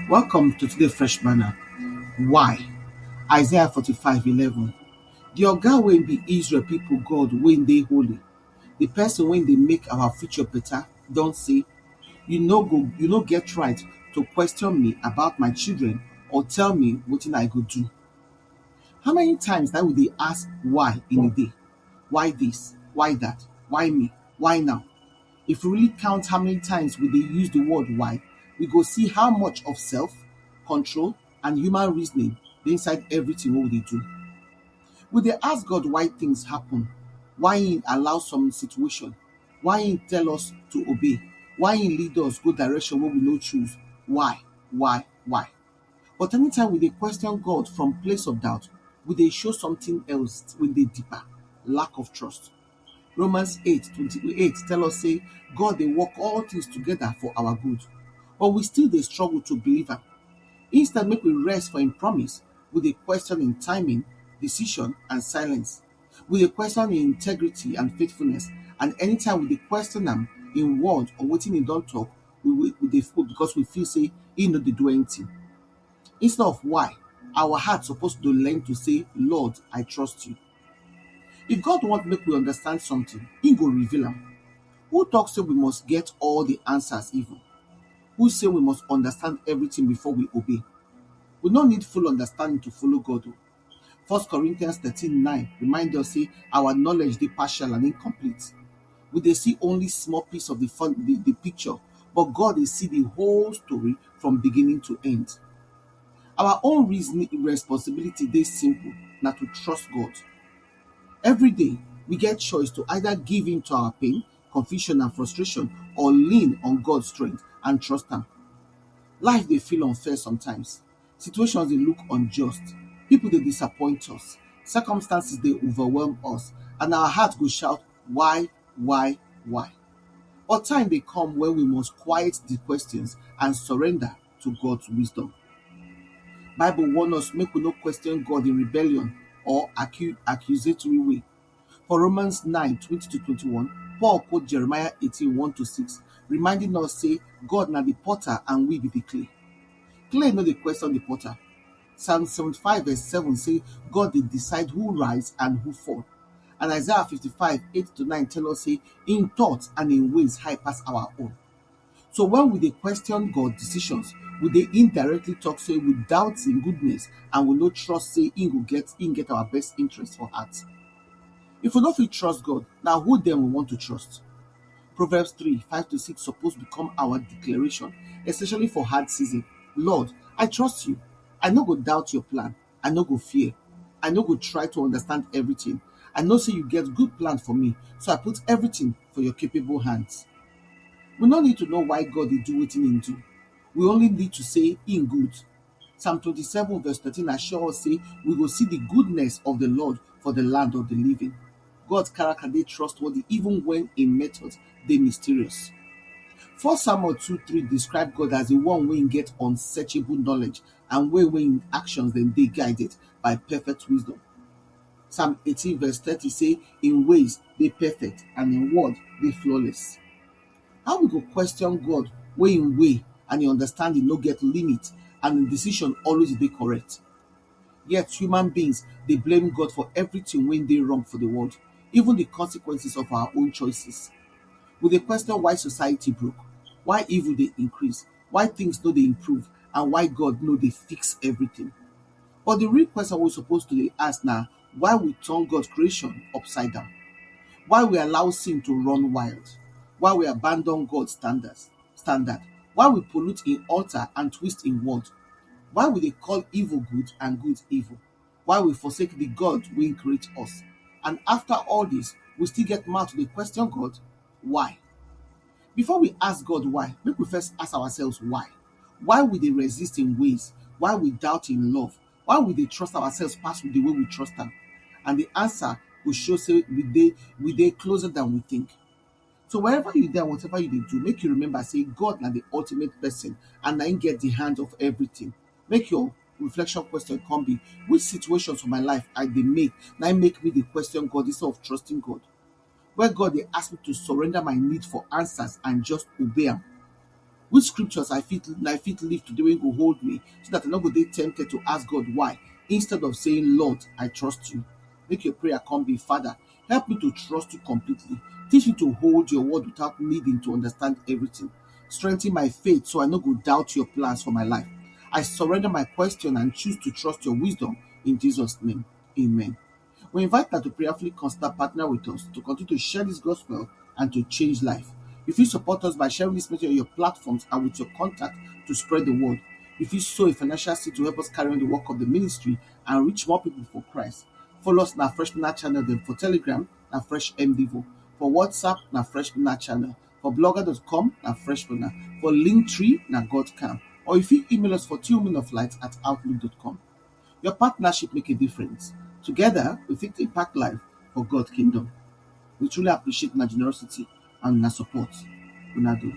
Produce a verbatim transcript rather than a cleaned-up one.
Welcome to today Fresh Manna. Why? Isaiah forty-five eleven. The Oga wey be Israel people God wey dey holy, the person wey dey make our future better, don say, you no go, you no get right to question me about my children or tell me wetin I go do. How many times that we dey ask why in a day? Why this? Why that? Why me? Why now? If we really count how many times we dey use the word why, we go see how much of self, control, and human reasoning dey inside everything wey we dey do. We dey ask God why things happen, why He allow some situation, why He tell us to obey, why He lead us go direction wey we no choose. Why? Why? Why? But anytime we dey question God from place of doubt, we dey show something else wey dey deeper, lack of trust. Romans eight twenty-eight tell us say God dey work all things together for our good, but we still dey struggle to believe am. Instead, make we rest for Im promise, we dey question Im timing, decision, and silence. We dey question Im integrity and faithfulness, and anytime we dey question am, Im word or wetin Im don talk, we, we, we dey fool because we feel say Im no dey do anything. Instead of why, our heart suppose to learn to say, Lord, I trust you. If God want make we understand something, He go reveal am. Who talk say we must get all the answers even? Who say we must understand everything before we obey? We no need full understanding to follow God o. First Corinthians thirteen nine remind us say our knowledge dey partial and incomplete. We dey see only small piece of the, fun, the, the picture, but God dey see the whole story from beginning to end. Our own reasoning responsibility dey simple, na to trust God. Every day, we get choice to either give in to our pain, confusion, and frustration, or lean on God's strength and trust am. Life dey feel unfair sometimes. Situations dey look unjust. People dey disappoint us. Circumstances dey overwhelm us, and our heart go shout, why, why, why? But time dey come when we must quiet the questions and surrender to God's wisdom. Bible warn us make we no question God in rebellion or accu- accusatory way. For Romans nine twenty to twenty-one, Paul quote Jeremiah eighteen one to six, reminding us say God na the potter and we be the clay. Clay no dey question the potter. Psalm seventy-five verse seven say God dey decide who rise and who fall. And Isaiah fifty-five eight to nine tell us say Im thoughts and Im ways high pass our own. So when we dey question God decisions, we dey indirectly talk say we doubt Im goodness and we no trust say Im go get Im get our best interest for heart. If we no fit trust God, na who then we want to trust? Proverbs three five to six suppose become our declaration, especially for hard season. Lord, I trust you. I no go doubt your plan. I no go fear. I no go try to understand everything. I know say you get good plan for me, so I put everything for your capable hands. We no need to know why God dey do wetin Im do. We only need to say Im good. Psalm twenty-seven verse thirteen assure us say we go see the goodness of the Lord for the land of the living. God's character dey trustworthy even when Im methods dey mysterious. First Samuel two three describe God as the one wey get unsearchable knowledge and wey wey Im actions dem dey guided by perfect wisdom. Psalm eighteen verse thirty say Im ways dey perfect and Im word dey flawless. How we go question God wey Im way and Im understanding no get limit and Im decision always dey correct? Yet human beings dey blame God for everything wey dey wrong for the world, even the consequences of our own choices. We dey question why society broke, why evil dey increase, why things no dey improve, and why God no dey fix everything. But the real question we suppose to dey ask na why we turn God creation upside down, why we allow sin to run wild, why we abandon God standards, standard, why we pollute Im altar and twist Im word, why we dey call evil good and good evil, why we forsake the God wey create us, and after all this, we still get mouth to dey question God? Why? Before we ask God why, make we first ask ourselves why. Why we dey resist Im ways? Why we doubt Im love? Why we dey trust ourselves pass the way we trust am? And the answer go show say we dey we dey closer than we think. So wherever you dey and whatever you dey do, make you remember say God na the ultimate person and na Im get the hand of everything. Make your reflection question come be, which situations for my life I dey make na Im make me dey question God instead of trusting God? Where God dey ask me to surrender my need for answers and just obey am? Which scriptures I fit I fit live today wey go hold me, so that I no go dey tempted to ask God why, instead of saying, "Lord, I trust you." Make your prayer come be, "Father, help me to trust you completely. Teach me to hold your word without needing to understand everything. Strengthen my faith so I no go doubt your plans for my life. I surrender my question and choose to trust your wisdom in Jesus' name. Amen." We invite you to prayerfully consider partner with us to continue to share this gospel and to change life. You fit support us by sharing this message on your platforms and with your contact to spread the word. You fit sow a financial seed to help us carry on the work of the ministry and reach more people for Christ. Follow us on our Fresh Manna channel, then for Telegram, na Fresh M Devo. For WhatsApp, na Fresh Manna channel. For blogger dot com, na Fresh Manna. For Linktree, na God Camp. Or you fit email us for tillmanoflight at outlook dot com. Your partnership make a difference. Together, we fit impact life for God kingdom. We truly appreciate una generosity and una support. Una do.